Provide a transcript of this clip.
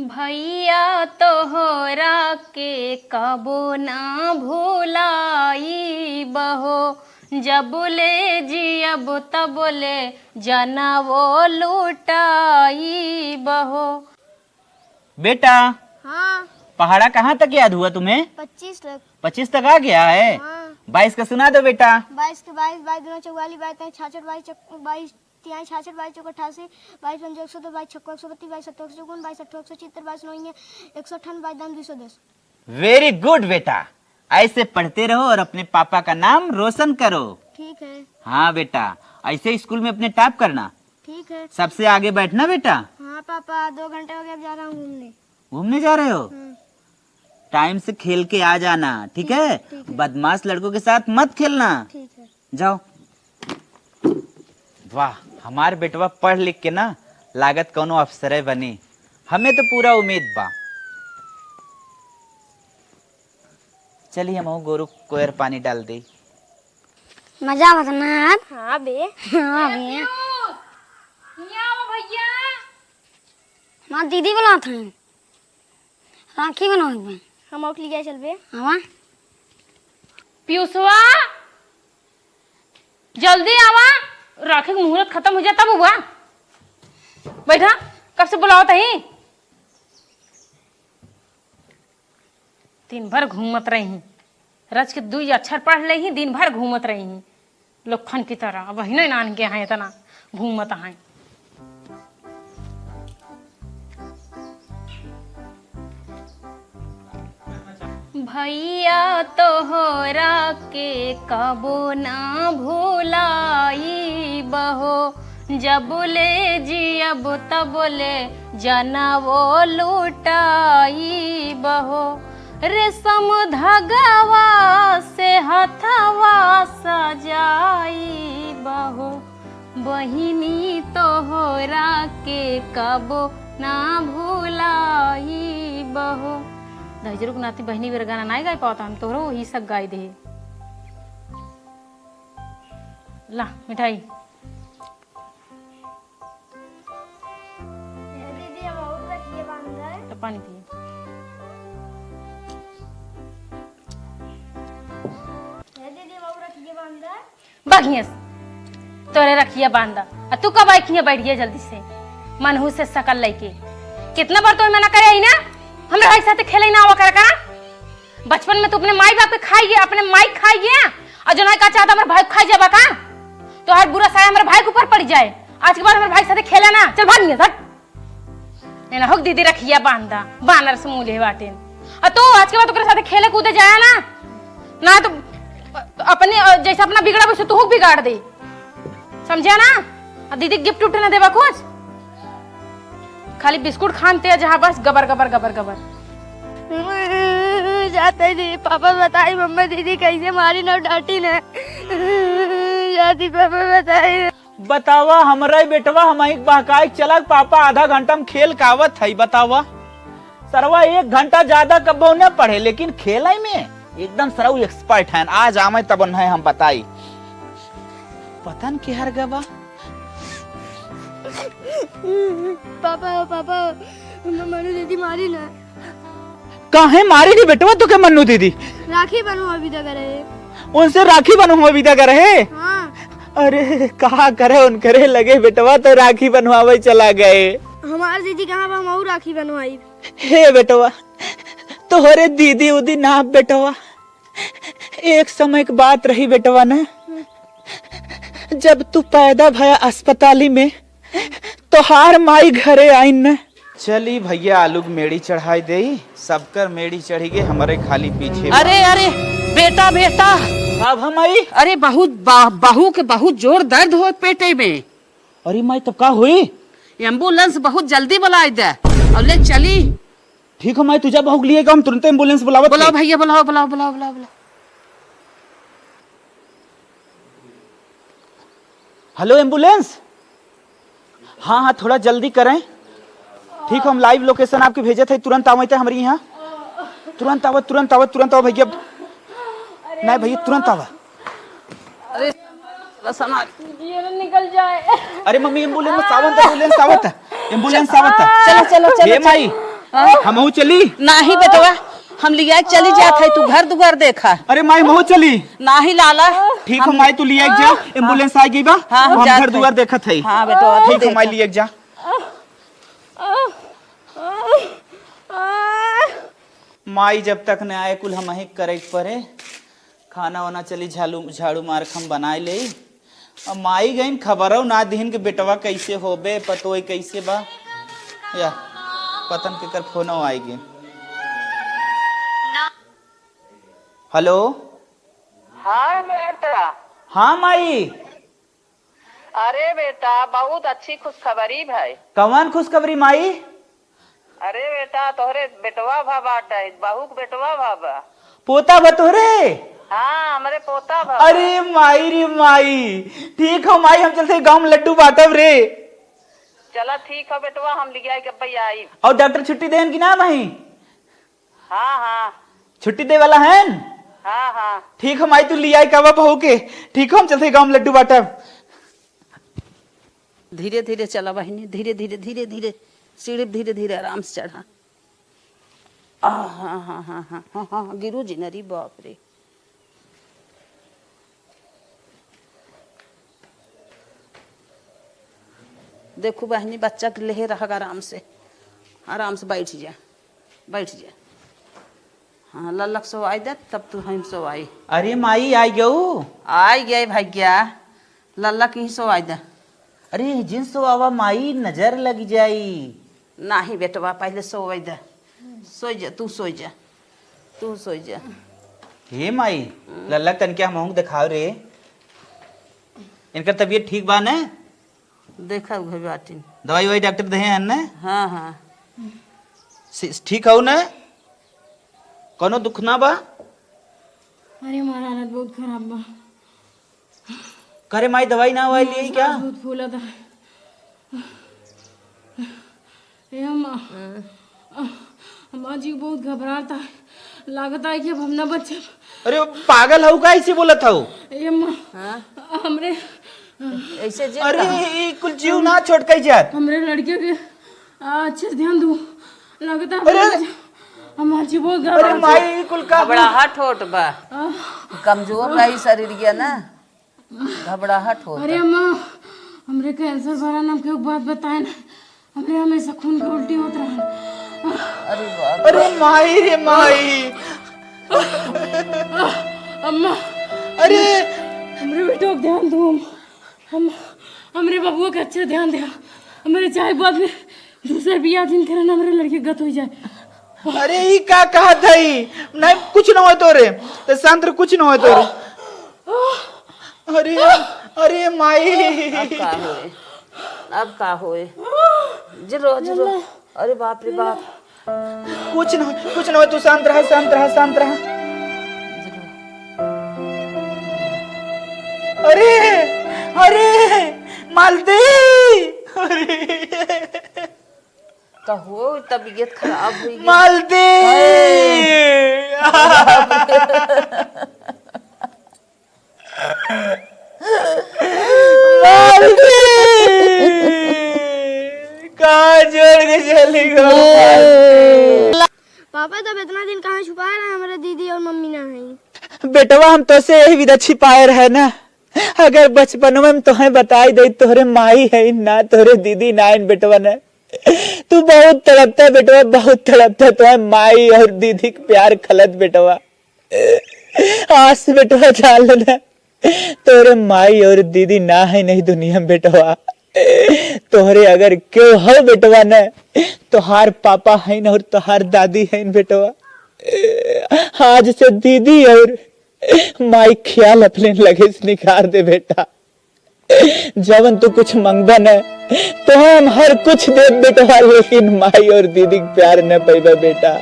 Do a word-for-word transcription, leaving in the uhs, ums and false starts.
भैया तोहरा के कबो ना भुलाइब हो, जबले जियब तबले जनवो लुटाइब हो। बेटा, हाँ। पहाड़ा कहाँ तक याद हुआ तुम्हें? पच्चीस तक। पच्चीस तक आ गया है? हाँ। बाईस का सुना दो बेटा। बाईस के बाईस, बाईस दूना चौवालीस, बाईस तेईस छाछठ, बाईस चौक-, बाईस तिहाई छाछठ, बाईस चौक अट्ठासी, बाईस पंजे एक सौ दो, बाईस छक्का एक सौ बत्तीस, बाईस सत्ता एक सौ चौवन, बाईस अट्ठा एक सौ छिहत्तर, बाईस नौ एक सौ अट्ठावन, बाईस दाम दुई सौ दस। Very good बेटा, ऐसे पढ़ते रहो और अपने पापा का नाम रोशन करो। ठीक है। हाँ बेटा, ऐसे स्कूल में अपने टॉप करना। ठीक है। सबसे आगे बैठना बेटा। हाँ पापा, दो घंटे हो गए, अब जा रहा हूँ घूमने। घूमने जा रहे हो? हाँ। टाइम से खेल के आ जाना, ठीक है? ठीक है। बदमाश लड़कों के साथ मत खेलना। ठीक है। जाओ। वाह, हमार बेटवा पढ़ लिख के ना लागत कौनो अफसरे बनी, हमें तो पूरा उम्मीद बा। चली हमहू गोरू कोयर पानी डाल दी। मजा आवत ना अब? हाँ बे। हाँ भैया। हियाँ आओ भैया। हमार दीदी बुलात हैं। राखी बनवावे के बा। हम ओके लिया चलबे। आवा। पियुसवा, जल्दी आवा, राखी के मुहूर्त खत्म हो जाता बबुआ। बैठा, कब से बुलावत हई? दिन भर घूमत रही, रच के दुई अक्षर पढ़ लेही, दिन भर घूमत रही। लोखन की तरह अब बहिने नान के हैं, इतना घूमत हैं। भैया तोहरा के कबो ना भुलाइब हो, जबले जियब तबले जनवो लुटाइब हो। रेशम धगवा से हथवा सजाइब हो, बहिनी तोहरा के कबो ना भुलाइब हो। दहिजरू के नाती बहिनी बेर गाना नाई गाय पावत, हम तोहरो वही सब गाय दे। ला मिठाई। ए दीदी, हम और रखिए बांध दे। तो पानी पिए। ए दीदी, हम और रखिए बांध दे। बघियस, तोरे रखिया बांध दे। आ तू कब आई खिया बैठ गया जल्दी से, मनहू से सकल लइके। कितना बार तो मना करे आई ना, हमरा भाई साथे खेले ना आवा कर करा। बचपन में तू अपने माई बाप के खाई गया, अपने माई के खाई गया, और जो ना का चाहता हमारे भाई को खाई जाबा का? तो हर बुरा साया हमारे भाई के ऊपर पड़ जाए। आज के बाद हमारे भाई के साथे खेला ना, चल भाग यहाँ से, हट। ये ना हो दीदी रखिया बांधा, बानर से मुँह ले बाटेन। और तू आज के बाद ओकरे साथे खेले कूदे जाया ना, ना तो अपने, जैसे अपना बिगड़ा वैसे तू बिगाड़ दे। समझा ना? आ दीदी गिफ्ट उफ्ट ना देबा कुछ, खाली बिस्कुट खान ते जहाँ बस गबर गबर गबर गबर। जाते नहीं, पापा बताई मम्मा दीदी कैसे मारी ना डांटी ना। जाती पापा बताई। बतावा, हमरा ही बेटवा हम ही बहकाई चलल, पापा आधा घंटा में खेल के आवत है। बतावा, सरवा एक घंटा ज्यादा कबो न पढ़े, लेकिन खेलइ में एकदम सरऊ एक्सपर्ट हैं। आज आवे तब उन्हें हम बताई। पता न केहर गवा। पापा, पापा, म-, मनु दीदी मारी ना। काहे मारी नी बेटवा तोके मन्नू दीदी? राखी बनवा विदा करे। उनसे राखी बनवा विदा करे? हाँ। अरे, का करे, उनकरे लगे बेटवा तो राखी बनवावे चला गए। हमार दीदी कहाँ बा, हम राखी बनवाई। हे बेटवा, तोहरे दीदी उदी ना बेटवा, एक समय के बात रही बेटवा ना, जब तू पैदा भया अस्पताली में, तोहार माई घरे आइन न। चली भैया, आलू के मेड़ी चढ़ाई देई, सबकर मेड़ी चढ़ी गे, हमरे खाली पीछे बा। अरे, अरे, बेटा, बेटा। का भा माई? अरे, बहुत बा-, बहू के बहुत जोर दर्द होत पेटे में। अरे माई, तब का होई? एम्बुलेंस बहुत जल्दी बुलाई दे और ले चली। ठीक है माई, तू जा बहू के लिए, हम तुरंत एम्बुलेंस बुलावत बुलाओ है। भैया, बुलाओ, बुलाओ, बुलाओ, बुलाओ, बुलाओ। हेलो एम्बुलेंस। हाँ, हाँ, थोड़ा जल्दी करें। ठीक हो, हम लाइव लोकेशन आपके भेजत है, तुरंत आवत है हमरी यहाँ। तुरंत आवत, तुरंत आवत, तुरंत आवत भैया। नहीं भैया, तुरंत आवा। अरे, साला समाज। जियो निकल जाए। अरे मम्मी, एम्बुलेंस आवत है, एम्बुलेंस आवत है, एम्बुलेंस आवत है। चलो, चलो, चलो, हे चलो। माई, हमहू चली? नाही बेटवा, हम लिया के चली जात है, तू घर दुआर देखा। अरे माई, हमहू चली? नाही लाला। ठीक हो हम माई, तू लिया के जा, हाँ। एम्बुलेंस आ गई बा, हाँ, हम हम जात घर है। दुआर देखत है। हाँ बेटवा, तू ठीक हो माई, देखा। लिया के जा। माई जब तक न आए, कुल हमही के करे के परे। खाना वाना चली झाड़ू, झाड़ू मार के हम बनाए लेई। अब माई गईन, खबरौ ना दिहिन कि बेटवा कैसे होबे, पतोय कैसे बा। या, पतन केकर फोनौ आइ गईन। हेलो। हाँ बेटा। हाँ माई। अरे बेटा, बहुत अच्छी खुशखबरी भाई। कवन खुशखबरी माई? अरे बेटा, तोहरे बेटवा भा बाटे, बहू के बेटवा भा बा। पोता बा तोहरे? हाँ, हमरे पोता भा बा। अरे माई रे माई, ठीक हो माई, हम चलते गाँव में लड्डू बांटब रे। चला ठीक हो बेटवा, हम लिया के अब्बे आई। और डॉक्टर छुट्टी देन कि ना माई? हाँ, हाँ। छुट्टी दे वाला है न? हाँ, हाँ। ठीक हो माई, तू लिया के आवा बहू के। ठीक हो, हम चलते गाँव में लड्डू बांटब। धीरे धीरे चला बहिनी, धीरे धीरे, धीरे धीरे, सीढ़ी धीरे धीरे आराम से चढ़ा। आ, हाँ, हाँ, हाँ, गिरू जी न, अरे बाप रे। देखू बहिनी, बच्चा के लेहे रह, आराम से, आराम से बैठ जा, बैठ जा। हाँ, लल्लक सोवाई दे, तब तू हम सोवाई। अरे माई, आई गऊ? आई गए भैया, लल्लक ही सोवाई दे। अरे जिन सोवावा माई, नजर लग जाई। नाही बेटवा, पहले सोवै दे। सोई जा, तू सोई जा, तू सोई जा। हे माई, लल्ला तनके हमहूँ के देखाव रे। इनकर तबीयत ठीक बा न? देखा उहे बाटिन। दवाई ववाई डॉक्टर देहे हैं न? हाँ, हाँ। सि-, ठीक हौ न? कौनो दुख ना बा? अरे, हमार हालत बहुत खराब बा। करे माई, दवाई ना वाई लिए क्या? बहुत फूला था। ए अम्मा, हमार जीव बहुत घबराता है। लागत है कि अब हम ना बचब। अरे पागल हौ का, ऐसे बोलत हौ? ए अम्मा, हाँ? हमरे ऐसे जिन अरे कहा? ई कुल जीव ना छोटकाई जात। हमरे लड़के के आ, अच्छे से ध्यान दू। लगता है अरे! हमार जीव बहुत अरे घबराता है। माई, ई कुल का घबराहट होत बा। आ। कमजोर रही शरीर के ना, घबराहट होत। अरे अम्मा, हमरे कैंसर भरा नाम के एक बात बताए ना, हमरे हमेशा खून के उल्टी होत रहन। अरे बाप। अरे माई रे माई। अम्मा, अरे हमरे बेटो के ध्यान दू। हम, हमरे बबुआ के अच्छे ध्यान दे। हमरे चाहे बाद में दूसरे बियाह जिन करन, हमरे लड़के गत हो जाए। अरे ई का कहत हई? नहीं, कुछ न होय तोरे। ते शांत रह, कुछ न होय तोरे। अरे, अरे माई। अब का होए? अब का होए? जिरो, जिरो। अरे बाप रे बाप। कुछ न, कुछ न होय, तू शांत रह, शांत रह, शांत रह। अरे, अरे, मालती, अरे। कहो, तबीयत खराब हुई गई। मालती। अरे। मालती! कहाँ छोड़ के चली गई? पापा, तब इतना दिन कहाँ छुपाए रहे, हमारे दीदी और मम्मी ना आई। बेटवा, हम तोसे यही विधा छिपाए रहे ना। अगर बचपनवा में तोहे बताई दे, तोहरे माई है ना, तोहरे दीदी ना है बेटवा ने। तू बहुत तड़पता बेटवा, बहुत तड़पता, तोहरे माई और दीदी के प्यार खलत बेटवा। आज से बेटवा जान लेना, तोरे माई और दीदी ना है नहीं दुनिया में बेटवा। तोहरे अगर केहू हो बेटवा न, तोहार पापा है न और तोहार दादी है न बेटवा। आज से दीदी और माई ख्याल अपने लगे से निकाल दे बेटा। जवन तू कुछ मंगबा न, तो हम हर कुछ देब बेटवा, लेकिन माई और दीदी के प्यार न पैबा बेटा।